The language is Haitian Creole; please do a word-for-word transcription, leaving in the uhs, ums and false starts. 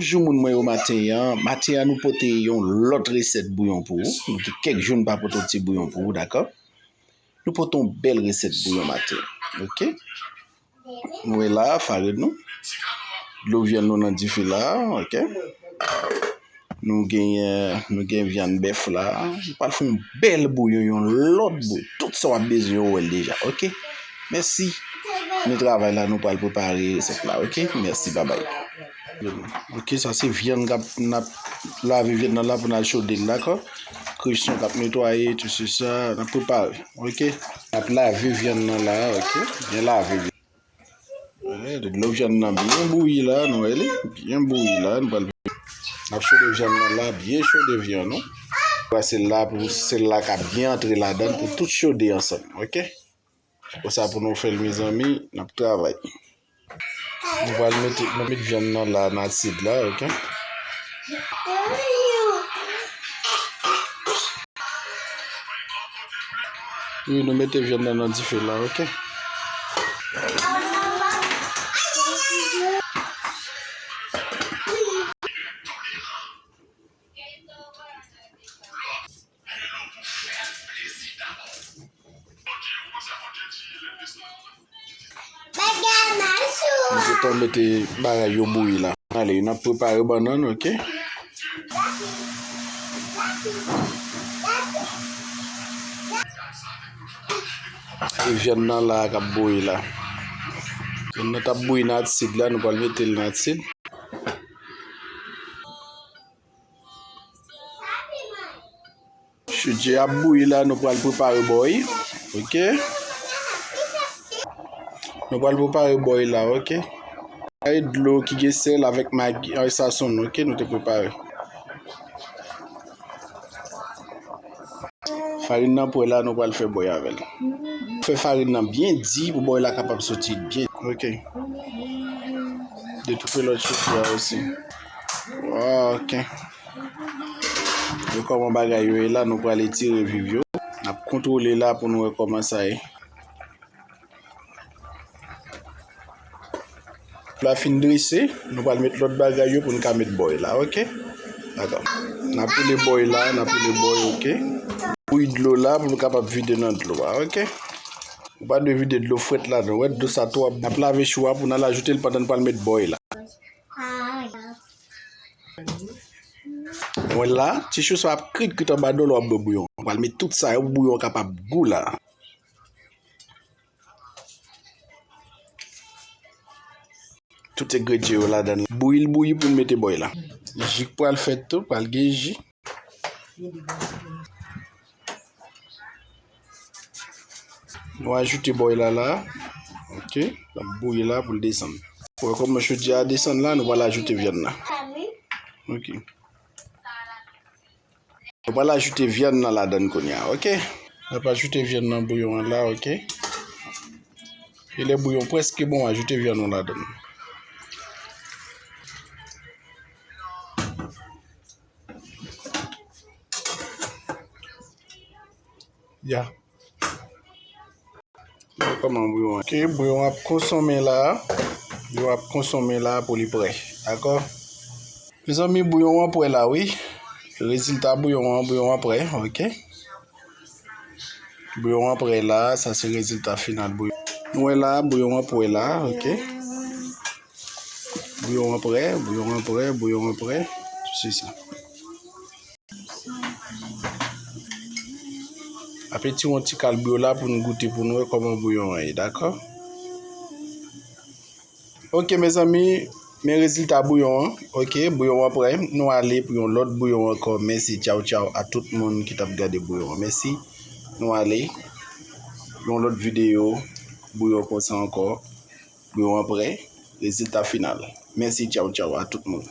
Bonjou moun mwen yo maten an. Maten an nou pote yon lòt resèt bouyon pou ou. Nou gen kèk jou nou pa pote yon ti bouyon pou ou, dakò? Nou pote yon bèl resèt bouyon maten an. Oke? Nou wè la, farin nou. Dlo vyann nou nan dife la, oke? Nou genyen, nou gen vyann bèf la. Nou pral fè yon bèl bouyon, yon lòt bouyon. Tout sa w ap bezwen, ou wè l deja, oke? Mèsi. Nou travay la, nou pral prepare resèt la, oke? Mèsi, babay. Oke, sa se vyann k ap, n ap lave vyann nan la pou n al chode l, dakò? Kresyon k ap netwaye, tout se sa, n ap prepare, oke? N ap lave vyann nan la, oke? Byen lave vyann. Dlo vyann nan byen bouyi la, nou wè li? Byen bouyi la, nou pral, n ap chode vyann nan la, byen chode vyann nou. Brase l la pou sèl la ka byen antre ladan l pou tout chode ansanm, oke? Konsa pou nou fè l, mezanmi, n ap travay. Nou pral mete, nou met vyann nan la, nan asid la, oke? Wi, nou mete vyann nan nan dife la, oke? Nou gentan mete bagay yo bouyi la. Ale, n ap prepare bannann, oke? E vyann nan la k ap bouyi la. Vyann nan t ap bouyi nan asid la, nou pral mete l nan asid. Choudyè ap bouyi la, nou pral prepare bòy. Oke. Nou pral prepare bòy la, oke. Ay dlo ki gen sèl avèk magi, ay sazon, oke, nou te prepare. Farin nan prè la, nou pral fè bòy avè l. Fè farin nan byen di pou bòy la kapab soti byen. Oke. Detoufe lòt choudyè a osi. Oke. Yo kòman bagay yo ye la, nou pral etire viv yo. N ap kontwole la pou nou wè kòman sa ye. Pou la fin drese, nou pral met lòt bagay yo pou n ka met bòy la, oke? Dakò. N ap woule bòy la, n ap woule bòy, oke? Bouyi dlo la pou nou kapab vide nan dlo a, oke? Ou pa dwe vide dlo frèt ladan. Ou wè dlo sa twòp. N ap lave chou a pou n al ajoute l pandan n pral met bòy la. Mwen la, ti chou sa ap krit krit anba dlo lè w ap bwè bouyon. Ou pral met tout sa yo pou bouyon an kapab gou la. Tout engredyan yo ladan l. Bouyi l bouyi pou n mete bòy la. Ji k pral fèt tou, pral gen ji. Nou ajoute bòy la la. Oke, l ap bouyi la pou l desann. Ou wè kòman choudyè a desann la, nou pral ajoute vyann nan. Oke. Nou pral ajoute vyann nan ladann kounye a, oke? N ap ajoute vyann nan bouyon an la, oke? E lè bouyon prèske bon, ajoute vyann nou ladann. Ya. Kòman bouyon an? Oke, bouyon ap konsonmen la. Bouyon ap konsonmen la pou li prè. Dakò? Mezanmi, bouyon an prè la, wi. Rezilta bouyon an, bouyon an prè, oke. Bouyon an prè la, sa se rezilta final bouyon. Nou wè la, bouyon an prè la, oke. Bouyon an prè, bouyon an prè, bouyon an prè. Se sa. Apeti yon ti kalbyo la pou n goute pou n wè kòman bouyon an ye, dakò? Oke, mezanmi, men rezilta bouyon an. Oke, bouyon an prè. Nou ale pou yon lòt bouyon ankò. Mèsi, tchaw, tchaw a tout moun ki t ap gade bouyon an. Mèsi. Nou ale. Yon lòt videyo, bouyon konsa ankò. Bouyon an prè. Rezilta final. Mèsi, tchaw, tchaw a tout moun.